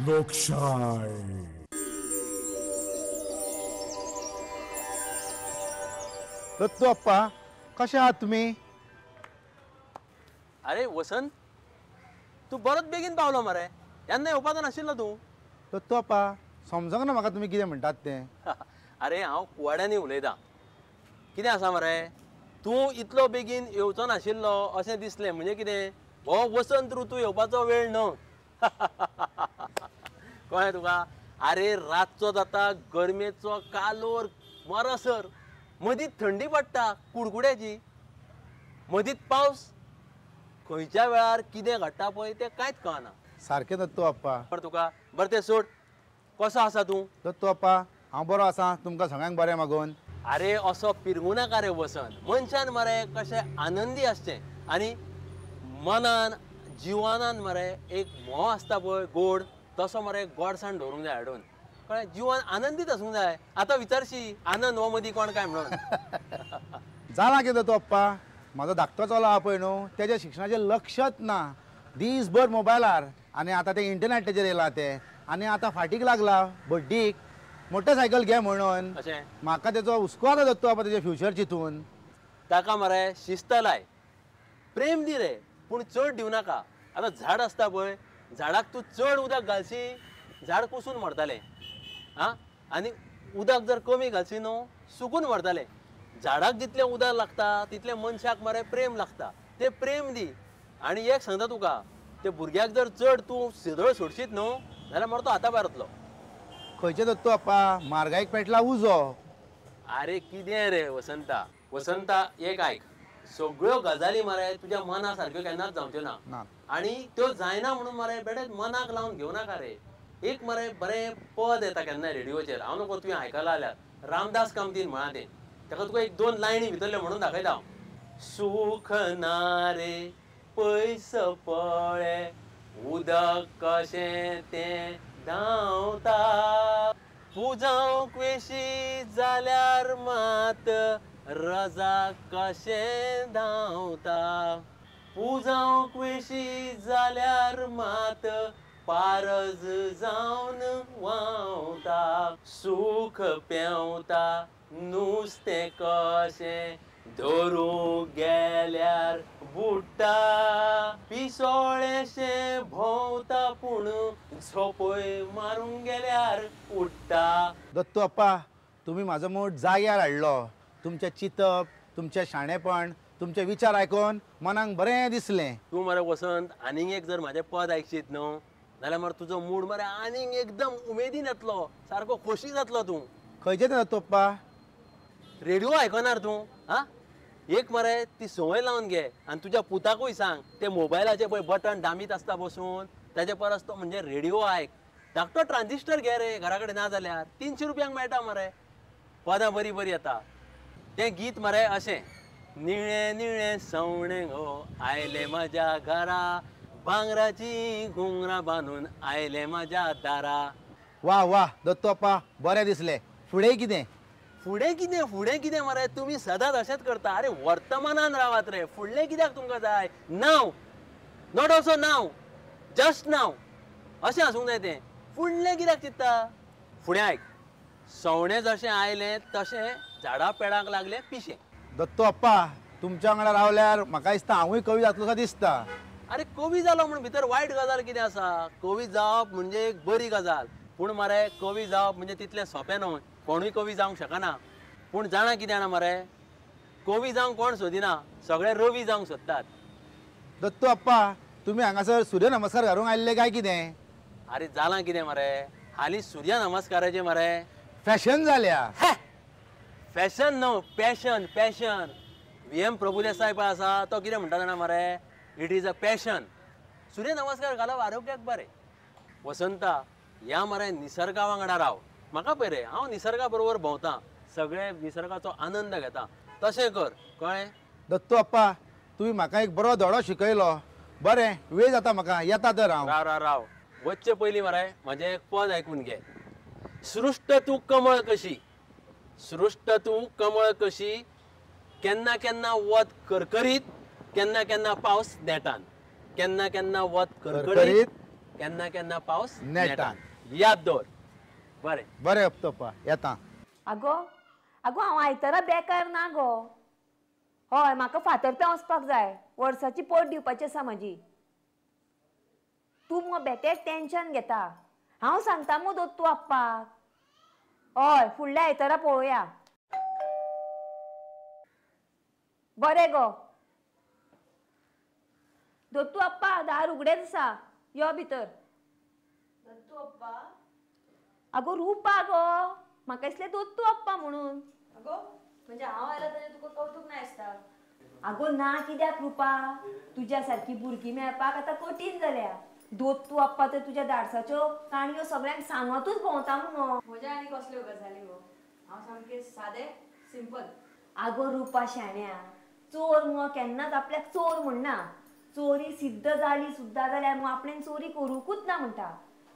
लोकशाय. दत्तू अप्पा, कशे आहात तुमी? अरे वसंत, तूं बरोच बेगीन पावलो मरे, केन्ना येवपाचो नाशिल्लो तूं. दत्तू अप्पा, समजोंक ना म्हाका तुमी कितें म्हणटात तें. अरे हांव कुवाड्यांनी उलयतां. कितें आसा मरे, तूं इतलो बेगीन येवचो नाशिल्लो अशें दिसलें. म्हणजे कितें, हो वसंत ऋतू येवपाचो वेळ न्हू. कळ्ळें तुका? अरे रातचो जाता गरमेचो कालोर मरसर, मदींच थंडी पडटा कुडकुड्याची, मदींच पावस, खंयच्या वेळार कितें घडटा पळय तें कांयच कळना. सारकें दत्तू अप्पा. बरें तुका, बरें तें सोड, कसो आसा तूं? दत्तू अप्पा, हांव बरो आसा, तुमकां सगळ्यांक बरें मागून. अरे असो पिरगू नाका रे वसंत, मनशान मरे कशें आनंदी आसचें आनी मनान जिवानान मरे एक म्होंव आसता पळय गोड, तसो मरे गोडसाण दवरूंक जाय हाडून. कळ्ळें? जिवान आनंदीत आसूंक जाय. आतां विचारशी आनंद हो मदीं कोण काय म्हणून. जालां कितें दत्तू अप्पा, म्हाजो धाकटो चलो आहा पळय न्हू, तेज्या शिक्षणाचेर लक्षच ना, दीसभर मोबायलार, आनी आतां तें इंटरनॅटाचेर येयलां तें, आनी आतां फाटीक लागला बड्डीक मोटरसायकल घे म्हणून. अशें म्हाका तेजो हुस्को जाता दत्तू अप्पा, तेजे फ्युचर चिंतून. ताका मरे शिस्त लाय, प्रेम दी रे, पूण चड दिवं नाका. आतां झाड आसता पळय, झाडाक तूं चड उदक घालशी झाड कुसून मरतालें, आं, आनी उदक जर कमी घालशी न्हू सुकून मरतालें. झाडाक जितलें उदक लागता तितलें मनशाक मरे प्रेम लागता, तें प्रेम दी. आनी एक सांगता तुका, ते भुरग्याक जर चड तूं सिदळ सोडशीत न्हू जाल्यार मरे तो हाता भायर वतलो. खंयचें दत्तू अप्पा, म्हारगायेक पेटला उजो. अरे कितें रे वसंता, वसंता एक आयक, सगळ्यो गजाली मरे तुज्या मना सारक्यो केन्नाच जावच्यो ना, आनी त्यो जायना म्हणून मरे बेठेच मनाक लावन घेवं नाका रे. एक मरे बरें पद येता केन्ना रेडियोचेर, हांव नको तुवें आयकलां जाल्यार, रामदास कामतीन म्हळां तें, ताका तुका एक दोन लायनी भितरल्यो म्हणून दाखयता हांव. सुख ना रे पयस पळे, उदक कशें तें धांवता, पुजावंक वेशी जाल्यार मात रजा कशें धांवता, पुजावंक वेशी जाल्यार मात पारज जावन व्हांवता, सूख पेंवता नुस्तें कशें धरूंक गेल्यार बुडटा, पिसोळेशें भोंवता पूण झोपय मारूंक गेल्यार उडटा. दत्तू अप्पा, तुमी म्हाजो मूड जाग्यार हाडलो. तुमचें चिंतप, तुमचें शाणेपण, तुमचे विचार आयकून मनाक बरें दिसलें. तूं मरे वसंत आनीक एक जर म्हाजें पद आयकशीत न्हू जाल्यार मरे तुजो मूड मरे आनीक एकदम उमेदीन येतलो, सारको खोशी जातलो तूं. खंयचें तें दत्तू अप्पा? रेडियो आयकनार तूं? आं, एक मरे ती संवय लावन घे, आनी तुज्या पुताकूय सांग, ते मोबायलाचे पळय बटन दामीत आसता बसून, ताजे परस तो म्हणजे रेडियो आयक. धाकटो ट्रान्झिस्टर घे रे घरा कडेन, ना जाल्यार 300 रुपयांक मेळटा मरे, पदां बरीं बरीं येता. तें गीत मरे अशें, निळे निळे सवणें गो आयले म्हज्या घरा, भांगराची घुंगरां बांदून आयले म्हज्या दारा. वा वा दत्तू अप्पा, बरें दिसलें. फुडें कितें? फुडें कितें, फुडें कितें मरे, तुमी सदांच अशेंच करता. अरे वर्तमानान रावात रे, फुडलें कित्याक तुमकां जाय? Now, not also now, just now अशें आसूंक जाय तें. फुडलें कित्याक चिंत्ता? फुडें आयक, सवणें जशें आयलें तशें झाडां पेडांक लागलें पिशें. दत्तू अप्पा, तुमच्या वांगडा रावल्यार म्हाका दिसता हांवूय कवी जातलो सो दिसता. अरे कवी जालो म्हूण भितर वायट गजाल कितें आसा? कवी जावप म्हणजे एक बरी गजाल, पूण मरे कवी जावप म्हणजे तितलें सोंपें न्हय, कोणूय कवी जावंक शकना. पूण जाणा कितें जाणा मरे, कवी जावंक कोण सोदिना, सगळे रवी जावंक सोदतात. दत्तू अप्पा, तुमी हांगासर सूर्य नमस्कार घालूंक आयिल्ले काय कितें? अरे जालां कितें मरे, हालीं सूर्य नमस्काराचें मरे फॅशन जाल्या. फॅशन न्हू, पॅशन. पॅशन. VM Prabhudesai पळय आसा, तो कितें म्हणटा जाणा मरे, it is a passion. सूर्य नमस्कार घालप आरोग्याक बरें. वसंता, ह्या मरे निसर्गा वांगडा राव. म्हाका पळय रे, हांव निसर्गा बरोबर भोंवता, सगळे निसर्गाचो आनंद घेता, तशें कर, कळ्ळें? दत्तू अप्पा, तुमी म्हाका एक बरो धडो शिकयलो. बरें, वेळ जाता म्हाका, येता तर हांव. राव राव राव, वचचे पयलीं मरे म्हाजें एक पद आयकून घे. सृश्ट तूं कमळ कशी, सृश्ट तूं कमळ कशी, केन्ना केन्ना वत करकरीत, केन्ना केन्ना पावस नेटान, केन्ना केन्ना वत करकरीत, केन्ना केन्ना पावस नेटान. याद दवर. बरें बरें दत्तू येता. आगो आगो हांव आयतारा बेकार ना गो. हय म्हाका फातर्प्यां वचपाक जाय, वर्साची पट दिवपाची आसा म्हाजी. तूं मुगो बेटेच टेंशन घेता. हांव सांगता मुगो दत्तू आप्पाक. हय फुडल्या आयतारा पळोवया. बरें गो दत्तू आप्पा, दार उगडेच आसा, यो भितर. दत्तू आप्पा? आगो रुपा गो, म्हाका दिसलें दत्तू आप्पा म्हणून. आगो म्हणजे हांव आयला तेजें तुका कवतूक ना दिसता? आगो ना कित्याक रुपा, तुज्या सारकी भुरगीं मेळपाक आतां कठीण जाल्या. दत्तू आप्पा तर तुज्या धाडसाच्यो काणयो सगळ्यांक सांगतूच भोंवता मुगो. म्हज्या आनी कसल्यो गजाली गो, हांव सामकें सादें सिंपल. आगो रुपा शाण्या, चोर मुगो केन्नाच आपल्याक चोर म्हणना. चोरी सिद्ध जाली सुद्दां जाल्यार मुगो आपणें चोरी करूंकूच ना म्हणटा.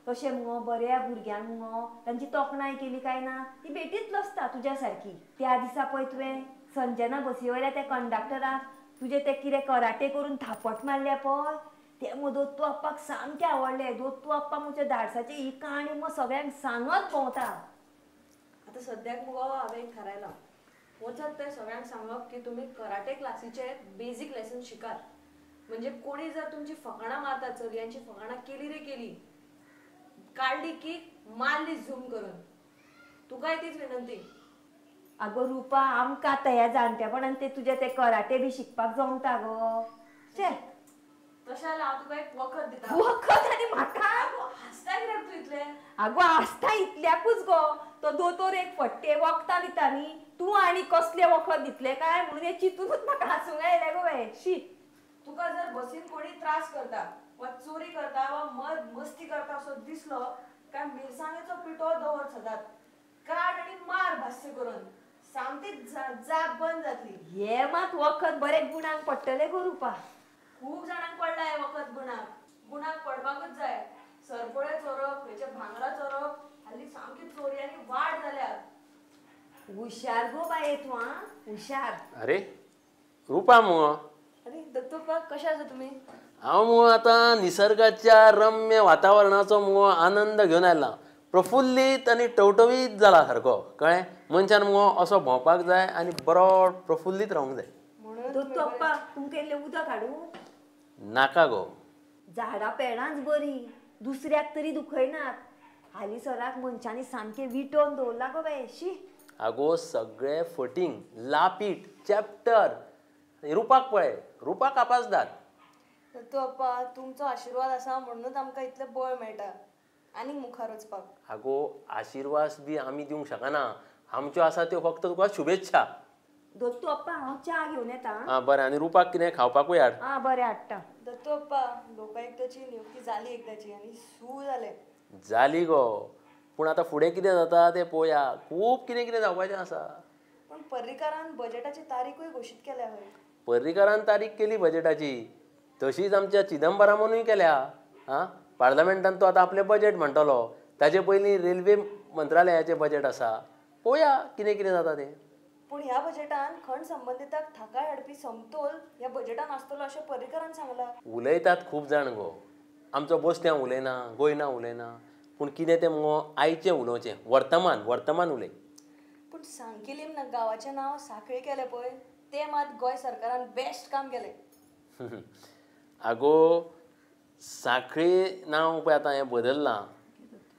तशें मुगो बऱ्या भुरग्यांक मुगो तांची तोखणाय केली काय ना ती बेठीच लसता तुज्या सारकी. त्या दिसा पळय तुवें संजना बसी वयल्या त्या कंडक्टराक तुजे ते कितें कराटे करून थापट मारल्या पळय, ते मुगो दत्तू आप्पाक सामकें आवडलें. दत्तू आप्पा मुगो धाडसाची ही काणी मुगो सगळ्यांक सांगत भोंवता. आतां सद्याक मुगो हांवें एक थारायलां, वचत थंय सगळ्यांक सांगप की तुमी कराटे क्लासीचे बेजीक लेसन शिकात. म्हणजे कोणी जर तुमची फकाणां मारता, चलयांची फकाणां केली रे केली, काडली की मारली झूम करून. तुकाय तीच विनंती. आगो रुपा आमकां आतां ह्या जाणटेपणान ते तुजे ते कराटे बी शिकपाक जमता गो. छे तशें जाल्यार हांव तुका एक वखद दिता. वखद? आनी म्हाका हांसता कित्याक तूं इतलें? आगो हांसता इतल्याकूच गो, तो दोतोर एक फट्टे वखदां दिता न्ही, तूं आनी कसलें वखद दितलें काय म्हणून हें चिंतूनच म्हाका हांसूंक आयलें गो बाये. शी तुका जर बसीन कोणी त्रास करता वा चोरी करता वा मद मस्ती करता असो दिसलो काय मिरसांगेचो पिठो दवर सदांच, काड आनी मार भास्य करून, सामकी जाप बंद जातली. हे मात वखद बरें गुणांक पडटलें गो रुपा. खूब जाणांक पडला हें वखद गुणाक. गुणाक पडपाकूच जाय. सरपळे चोरप, हेचे भांगरां चोरप, हालीं सामकी चोरयांनी वाड जाल्या. हुशार गो बाये तूं, आं हुशार. अरे रुपा मुगो. अरे दत्तूप्पा कशें आसा तुमी? हांव मुगो आतां निसर्गाच्या रम्य वातावरणाचो मुगो आनंद घेवन आयला. प्रफुल्लीत आनी टवटवीत जाला सारको, कळ्ळें? मनशान मुगो असो भोंवपाक जाय आनी बरो प्रफुल्लीत रावंक जाय. दत्तू आप्पा तुमकां इल्लें उदक हाडूं? नाका गो. झाडां पेडांच बरीं, दुसऱ्याक तरी दुखयनात. हालीं सराक मनशांनी सामकें विटोवन दवरलां गो बाये. शी आगो सगळे फटींग, लापीट, चॅप्टर. रुपाक पळय, रुपा कापासदार. दत्तू आप्पा तुमचो आशिर्वाद आसा म्हणूनच आमकां इतलें बळ मेळटा आनीक मुखार वचपाक. आगो आशिर्वाद बी आमी दिवंक शकना, आमच्यो आसा त्यो फक्त तुका शुभेच्छा. दत्तू आप्पा हांव च्या घेवन येता. आं बरें, आनी रुपाक कितें खावपाकूय हाड. आं बरें हाडटा. दत्तू आप्पा लोकायुक्ताची नियुक्ती जाली एकदाची आनी सू जालें. जाली गो, पूण आतां फुडें कितें जाता तें पळोवया. खूब कितें कितें जावपाचें आसा. पूण पर्रीकारान बजेटाची तारीखूय घोशीत केल्या खंय. पर्रीकारान तारीख केली बजेटाची, तशीच आमच्या चिदंबरामानूय केल्या. आं पार्लमेंटान तो आतां आपलें बजेट म्हणटलो, ताजे पयलीं रेल्वे मंत्रालयाचें बजेट आसा. पळोवया कितें कितें जाता तें. पूण ह्या बजेटान खण संबंदिताक थाकाय हाडपी समतोल ह्या बजेटान आसतलो अशें पर्रीकारान सांगलां. उलयतात खूब जाण गो, आमचो बोस्त्यांव उलयना, गोयना उलयना, पूण कितें तें मुगो आयचें उलोवचें, वर्तमान वर्तमान उलय. पूण सांकिलीम ना गांवाचें नांव सांखळी केलें पळय, तें मात गोंय सरकारान बेस्ट काम केलें. आगो सांखळी नांव पळय आतां हें बदल्लां.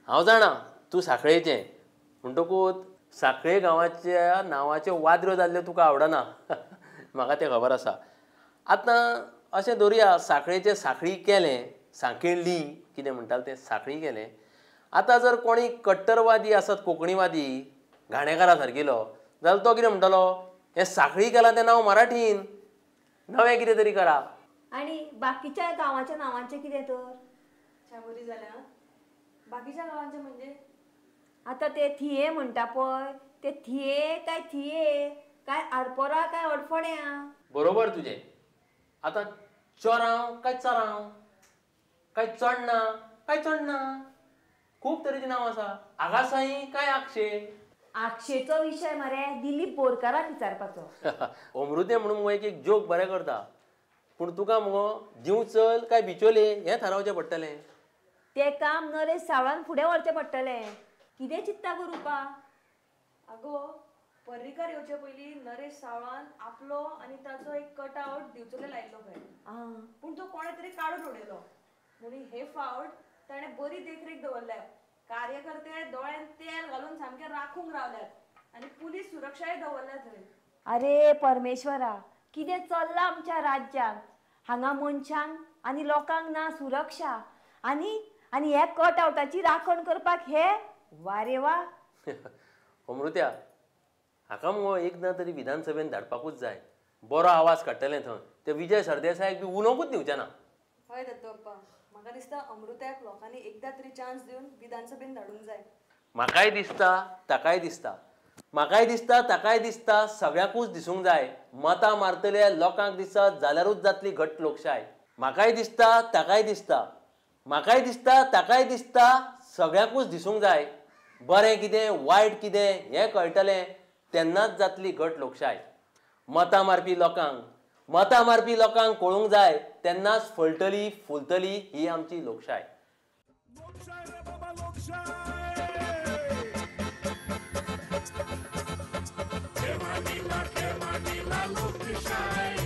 हांव जाणा तूं सांखळेचें म्हणटकूच सांखळे गांवाच्या नांवाच्यो वादऱ्यो जाल्ल्यो तुका आवडना, म्हाका तें खबर आसा. आतां अशें धरुया, सांखळेचें सांखळी केलें, सांखळी कितें म्हणटालें तें सांखळी केलें. आतां जर कोणी कट्टरवादी आसत, कोंकणीवादी घाणेकारा सारकिलो जाल्यार तो कितें म्हणटलो, हें सांखळी केलां तें नांव मराठीन, नवें कितें तरी करा. आनी बाकीच्या गांवाच्या नांवांचें कितें तर? बरी जाल्या बाकीच्या गांवांचें म्हणजे आतां ते थिये म्हणटा पळय, ते थिये काय थिये काय आरपोरा काय अडफड्यां. बरोबर तुजें. आतां चोरांव काय चरांव काय चडना काय चडना, खूब तरेचीं नांवां आसा. आगासाई काय आक्षे. आक्षेचो विशय मरे दिलीप बोरकाराक विचारपाचो. अमृतें म्हणून मुगो एक जोक बरें करता, पूण तुका मुगो दिवचल काय बिचोले हें थारावचें पडटलें. तें काम नरेश सावळान फुडें व्हरचें पडटलें. कितें चित्ता गो रुपा? आगो पर्रीकार येवचे पयलीं नरेश सावळान आपलो आनी ताचो एक कटआउट दिवचले लायिल्लो खंय, पूण तो कोणें तरी काडून उडयलो. म्हणून हे फावट ताणें बरी देखरेख दवरल्या. कार्यकर्ते दोळ्यान तेल घालून सामके राखूंक रावल्यात आनी पुलीस सुरक्षाय दवरल्या थंय. अरे परमेश्वरा, कितें चल्लां आमच्या राज्यांत? हांगा मनशांक आनी लोकांक ना सुरक्षा आनी आनी ह्या कट आवटाची राखण करपाक हे वा रे वा. अमृत्या, हाका मुगो एकदां तरी विधानसभेन धाडपाकूच जाय. बरो आवाज काडटलें थंय. ते विजय सरदेसायाक बी उलोवंकूच दिवचे ना. हय दत्तू अप्पा, म्हाका दिसता अमृत्याक लोकांनी एकदां तरी चान्स दिवन विधानसभेन धाडूंक जाय. म्हाकाय दिसता, ताकाय दिसता, म्हाकाय दिसता, ताकाय दिसता, सगळ्यांकूच दिसूंक जाय. मतां मारतले लोकांक दिसत जाल्यारूच जातली घट लोकशाय. म्हाकाय दिसता, ताकाय दिसता, म्हाकाय दिसता, ताकाय दिसता, सगळ्यांकूच दिसूंक जाय. बरें कितें वायट कितें हें कळटलें तेन्नाच जातली घट लोकशाय. मतां मारपी लोकांक, मतां मारपी लोकांक कळूंक जाय तेन्नाच फळटली फुलतली ही आमची लोकशाय. लोकशाय रे बाबा लोकशाय, खेमानीला खेमानीला लोकशाय.